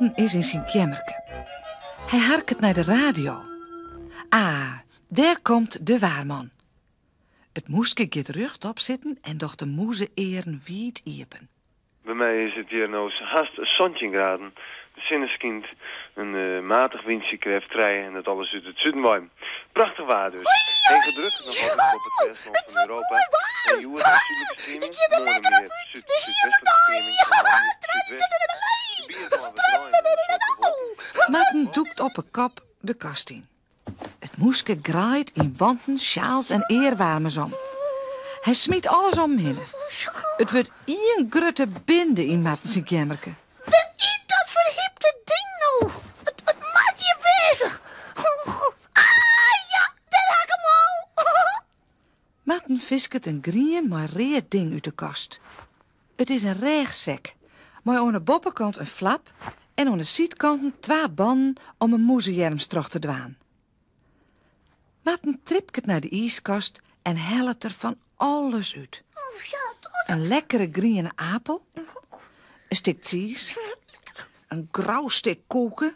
Marten is yn syn keammerke. Hy harket nei de radio. Ah, dêr komt de waarman. It mûske giet rjochtop sitten en docht de mûze-earen wiid iepen. By my is it hjir no hast 17 graden. De sinne skynt, in matich wyntsje krêft trije en dat alles út it suden wei. Prachtich waar dus. Hege druk noch altyd boppe it fêstelân fan Europa. En hjoed in súdlike streaming, moarn mear súd-súdwestlike streaming en moandei súdwest. Gebiet mei wat rein en in soad bewolking. Marten dûkt op 'e kop de kast yn. It mûske graait yn wanten, sjaals en earwaarmers om. Hy smyt alles om him hinne. It wurdt ien grutte binde yn Marten syn keammerke. Wat is dat ferhipte ding no? It moat hjir wêze. Ah ja, dêr ha ik him al. Marten fisket in grien mei read ding út de kast. It is in rêchsek mei oan 'e boppekant in flap en oan 'e sydkanten twa bannen om 'e mûzeearms troch te dwaan. Marten tripket nei de iiskast en hellet der fan alles út. In lekkere griene apel, in stik tsiis, in grou stik koeke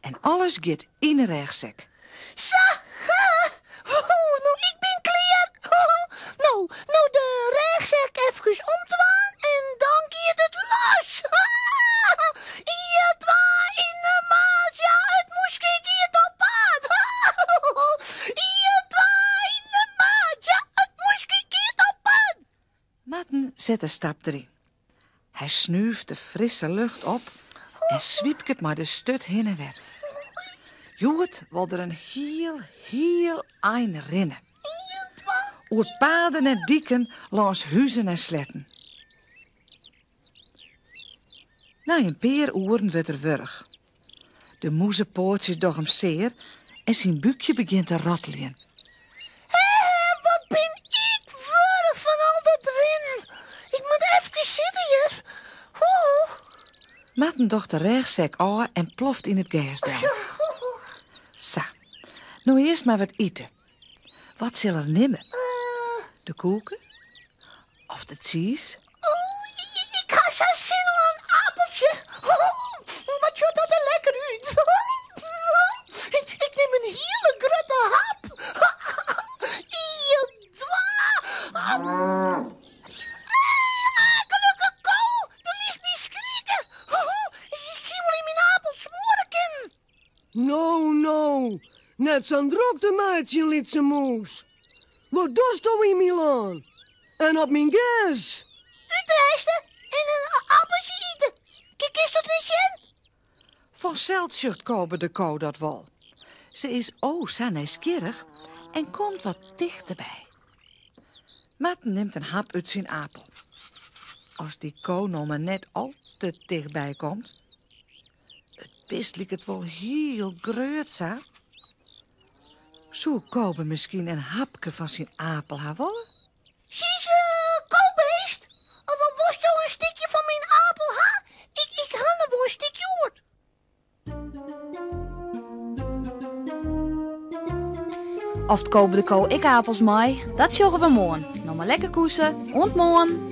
en alles giet yn 'e rêchsek. Sa, no ik bin klear. No, no de rêchsek efkes omdwaan en dan giet it los. Ien, twa, yn de maat, ja, it mûske giet op paad. Ien, twa, yn de maat, ja, it mûske giet op paad. Marten set de stap deryn. Hy snúft de frisse lucht op en swypket mei de sturt hinne en wer. Hjoed wol er in hiel, hiel ein rinne. Oer paden en diken, lâns huzen en sletten. Nei in pear oeren wurdt er wurch. De mûzepoatsjes dogge him sear en syn búkje begjint te ratteljen. Hé, wat bin ik wurch fan al dat rinnen. Ik moat efkes sitte hjir. Oeh. Marten docht de rêchsek ôf en ploft yn it gers del. Sa, no earst mar wat ite. Wat sil er nimme? De koeke? Of de tsiis? Ik ha sa sin oan in apeltsje. Wat sjocht dat der lekker út. Ik nim in hiele grutte hap. Ien, twa. Akelike ko, do lietst my skrikke. Ik hie wol yn myn apel smoare kinnen. No, no, net sa'n drokte meitsjen, lytse mûs. Wat dochsto yn myn lân? En op myn gers? Útrêste en in appeltsje ite. Kinst dat net sjen? Fansels sjocht Kobe de ko dat wol. Se is o sa nijsgjirrich en komt wat tichterby. Marten nimt in hap út syn apel. As dy ko no mar net al te tichtby komt. It bist liket wol hiel grut sa. Soe Kobe miskien in hapke fan syn apel ha wolle? Sis, kobeest, wolsto in stikje fan myn apel ha? Ik, ik ha noch wol in stikje oer. Oft Kobe de ko ek apels mei, dat sjogge we moarn. No mar lekker koese. Oant moarn!